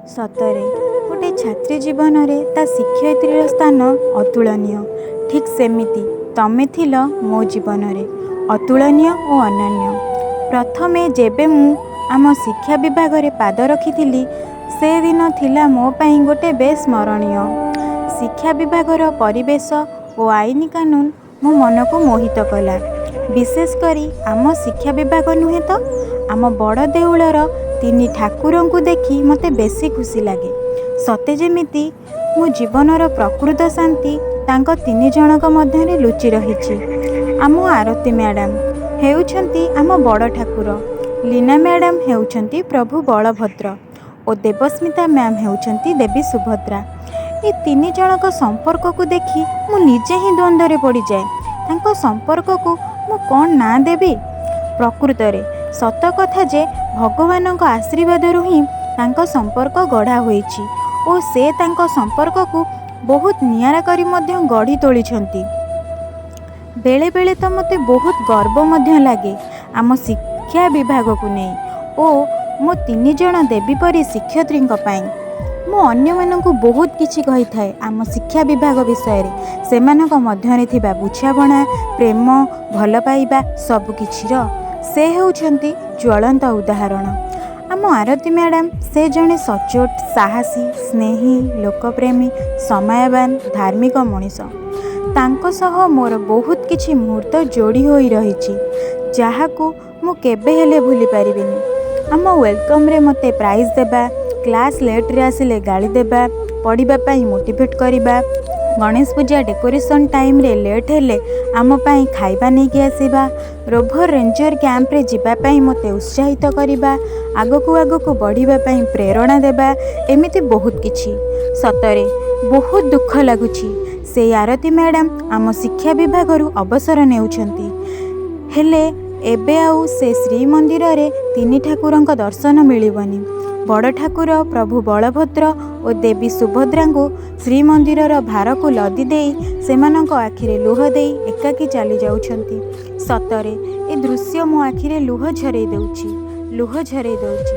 ସତରେ ଗୋଟେ ଛାତ୍ରୀ ଜୀବନରେ ତା ଶିକ୍ଷୟିତ୍ରୀର ସ୍ଥାନ ଅତୁଳନୀୟ। ଠିକ୍ ସେମିତି ତମେ ଥିଲ ମୋ ଜୀବନରେ ଅତୁଳନୀୟ ଓ ଅନନ୍ୟ। ପ୍ରଥମେ ଯେବେ ମୁଁ ଆମ ଶିକ୍ଷା ବିଭାଗରେ ପାଦ ରଖିଥିଲି, ସେଦିନ ଥିଲା ମୋ ପାଇଁ ଗୋଟେ ବେଶ୍ ସ୍ମରଣୀୟ। ଶିକ୍ଷା ବିଭାଗର ପରିବେଶ ଓ ଆଇନ କାନୁନ ମୋ ମନକୁ ମୋହିତ କଲା। ବିଶେଷ କରି ଆମ ଶିକ୍ଷା ବିଭାଗ ନୁହେଁ ତ, ଆମ ବଡ଼ ଦେଉଳର ତିନି ଠାକୁରଙ୍କୁ ଦେଖି ମୋତେ ବେଶୀ ଖୁସି ଲାଗେ। ସତେ ଯେମିତି ମୋ ଜୀବନର ପ୍ରକୃତ ଶାନ୍ତି ତାଙ୍କ ତିନି ଜଣଙ୍କ ମଧ୍ୟରେ ଲୁଚି ରହିଛି। ଆମ ଆରତୀ ମ୍ୟାଡ଼ାମ୍ ହେଉଛନ୍ତି ଆମ ବଡ଼ ଠାକୁର, ଲୀନା ମ୍ୟାଡ଼ାମ୍ ହେଉଛନ୍ତି ପ୍ରଭୁ ବଳଭଦ୍ର ଓ ଦେବସ୍ମିତା ମ୍ୟାମ୍ ହେଉଛନ୍ତି ଦେବୀ ସୁଭଦ୍ରା। ଏ ତିନି ଜଣଙ୍କ ସମ୍ପର୍କକୁ ଦେଖି ମୁଁ ନିଜେ ହିଁ ଦ୍ୱନ୍ଦ୍ୱରେ ପଡ଼ିଯାଏ। ତାଙ୍କ ସମ୍ପର୍କକୁ ମୁଁ କ'ଣ ନାଁ ଦେବି? ପ୍ରକୃତରେ ସତ କଥା ଯେ ଭଗବାନଙ୍କ ଆଶୀର୍ବାଦରୁ ହିଁ ତାଙ୍କ ସମ୍ପର୍କ ଗଢ଼ା ହୋଇଛି ଓ ସେ ତାଙ୍କ ସମ୍ପର୍କକୁ ବହୁତ ନିଆରା କରି ମଧ୍ୟ ଗଢ଼ି ତୋଳିଛନ୍ତି। ବେଳେବେଳେ ତ ମୋତେ ବହୁତ ଗର୍ବ ମଧ୍ୟ ଲାଗେ ଆମ ଶିକ୍ଷା ବିଭାଗକୁ ନେଇ ଓ ମୋ ତିନିଜଣ ଦେବୀ ପରି ଶିକ୍ଷୟିତ୍ରୀଙ୍କ ପାଇଁ। ମୁଁ ଅନ୍ୟମାନଙ୍କୁ ବହୁତ କିଛି କହିଥାଏ ଆମ ଶିକ୍ଷା ବିଭାଗ ବିଷୟରେ, ସେମାନଙ୍କ ମଧ୍ୟରେ ଥିବା ବୁଝାମଣା, ପ୍ରେମ, ଭଲ ପାଇବା ସବୁକିଛିର ସେ ହେଉଛନ୍ତି ଜ୍ୱଳନ୍ତ ଉଦାହରଣ। ଆମ ଆରତୀ ମ୍ୟାଡ଼ାମ୍, ସେ ଜଣେ ସଚ୍ଚୋଟ, ସାହସୀ, ସ୍ନେହୀ, ଲୋକପ୍ରେମୀ, ସମୟବାନ, ଧାର୍ମିକ ମଣିଷ। ତାଙ୍କ ସହ ମୋର ବହୁତ କିଛି ମୁହୂର୍ତ୍ତ ଯୋଡ଼ି ହୋଇ ରହିଛି, ଯାହାକୁ ମୁଁ କେବେ ହେଲେ ଭୁଲି ପାରିବିନି। ଆମ ୱେଲକମ୍ରେ ମୋତେ ପ୍ରାଇଜ୍ ଦେବା, କ୍ଲାସ୍ ଲେଟ୍ରେ ଆସିଲେ ଗାଳି ଦେବା, ପଢ଼ିବା ପାଇଁ ମୋଟିଭେଟ୍ କରିବା, ଗଣେଶ ପୂଜା ଡେକୋରେସନ୍ ଟାଇମ୍ରେ ଲେଟ୍ ହେଲେ ଆମ ପାଇଁ ଖାଇବା ନେଇକି ଆସିବା, ରୋଭର ରେଞ୍ଜର କ୍ୟାମ୍ପରେ ଯିବା ପାଇଁ ମୋତେ ଉତ୍ସାହିତ କରିବା, ଆଗକୁ ଆଗକୁ ବଢ଼ିବା ପାଇଁ ପ୍ରେରଣା ଦେବା, ଏମିତି ବହୁତ କିଛି। ସତରେ ବହୁତ ଦୁଃଖ ଲାଗୁଛି, ସେଇ ଆରତୀ ମ୍ୟାଡ଼ାମ୍ ଆମ ଶିକ୍ଷା ବିଭାଗରୁ ଅବସର ନେଉଛନ୍ତି। ହେଲେ ଏବେ ଆଉ ସେ ଶ୍ରୀମନ୍ଦିରରେ ତିନି ଠାକୁରଙ୍କ ଦର୍ଶନ ମିଳିବନି। ବଡ଼ ଠାକୁର ପ୍ରଭୁ ବଳଭଦ୍ର ଓ ଦେବୀ ସୁଭଦ୍ରାଙ୍କୁ ଶ୍ରୀମନ୍ଦିରର ଭାରକୁ ଲଦି ଦେଇ, ସେମାନଙ୍କ ଆଖିରେ ଲୁହ ଦେଇ ଏକାକୀ ଚାଲି ଯାଉଛନ୍ତି। ସତରେ ଏ ଦୃଶ୍ୟ ମୋ ଆଖିରେ ଲୁହ ଝରେଇ ଦେଉଛି, ଲୁହ ଝରେଇ ଦେଉଛି।